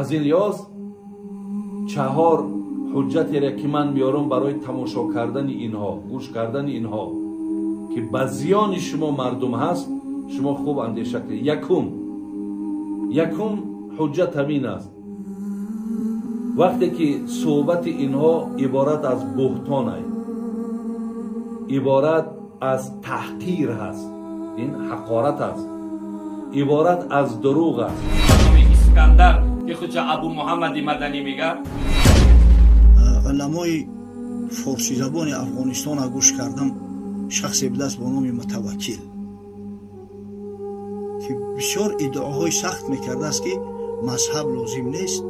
Аз ин лиҳоз чаҳор ҳуҷҷатере ки ман меорам барои тамошо кардани инҳо, гӯш кардани инҳо, ки ба зиёни шумо мардум ҳаст, шумо хуб андеша кунед. Якум ҳуҷҷат ҳамин аст. Вақте ки суҳбати инҳо иборат аз буҳтон аст, иборат аз таҳқир ҳаст, ин ҳақорат аст, иборат аз дурӯғ аст. Искандар ки худша Абу Муҳаммади Маданӣ мегӯяд. Уламои форсизабони Афғонистонро гӯш кардам, шахсе будааст бо номи Мутаваккил, ки бисёр иддаоҳои сахт мекардааст, ки мазҳаб лозим нест,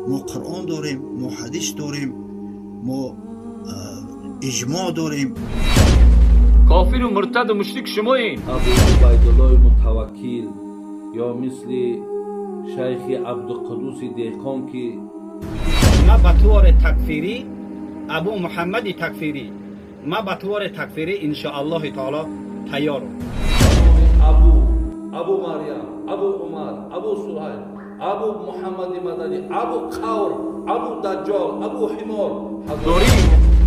мо Қуръон дорем, мо ҳадис дорем, мо иҷмоъ дорем. Кофиру муртаду мушрик шумоем. Абу Убайдуллои Мутаваккил ё мисли шайхи Абдуқудуси Деҳқон ки ма ба туори такфирӣ, Абу Муҳаммади такфирӣ, ма ба туори такфирӣ иншоаллоҳи таоло тайёрам. Абу Марьям, Абу Умар, Абу Суҳайл, Абу Муҳаммади Маданӣ, Абу Қавр, Абу Даҷҷол, Абу Ҳимор. Дорӣ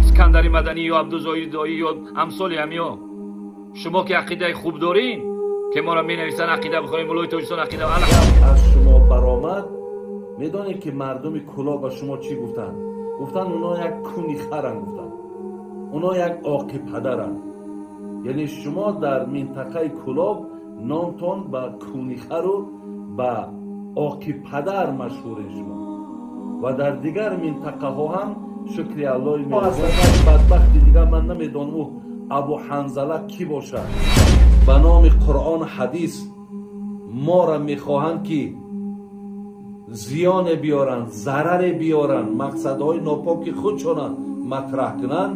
Искандари Маданӣ ё Абдузоҳири Доӣ ё амсоли ҳамиё, шумо ки ақидаи хуб дорин, ки моро менависанд ақида бихоҳем, мулои Тоҷикистон ақида аз шумо баромад. Медонед ки мардуми Кулоб ба шумо чӣ гуфтанд? Гуфтанд оно як куни харанд, гуфтанд оно як оқи падаранд. Яъне шумо дар минтақаи Кулоб номтон ба куни хару ба оқи падар машҳуред шумо, ва дар дигар минтақаҳо ҳам шукри Аллоҳи меҳрубон. Бадбахти дигар ман намедонам ӯ Абу Ҳанзала кӣ бошад. Ба номи Қуръон ҳадис моро мехоҳанд ки зиёне биёранд, зараре биёранд, мақсадҳои нопоки худшона матраҳ кунанд.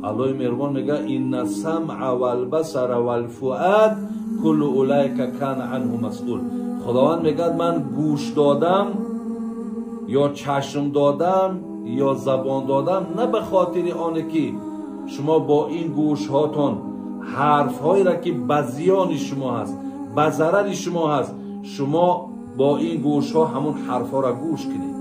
Аллоҳи меҳрубон мегӯяд: инна самъа валбасара валфуад куллу улайка кана анҳу масъул. Худованд мегӯяд ман гӯш додам ё чашм додам ё забон додам на ба хотири оне ки шумо бо ин гӯшҳотон ҳарфҳоеро ки ба зиёни шумо ҳаст, ба зарари шумо ҳаст, шумо бо ин гӯшҳо ҳамон ҳарфҳоро гӯш кунед.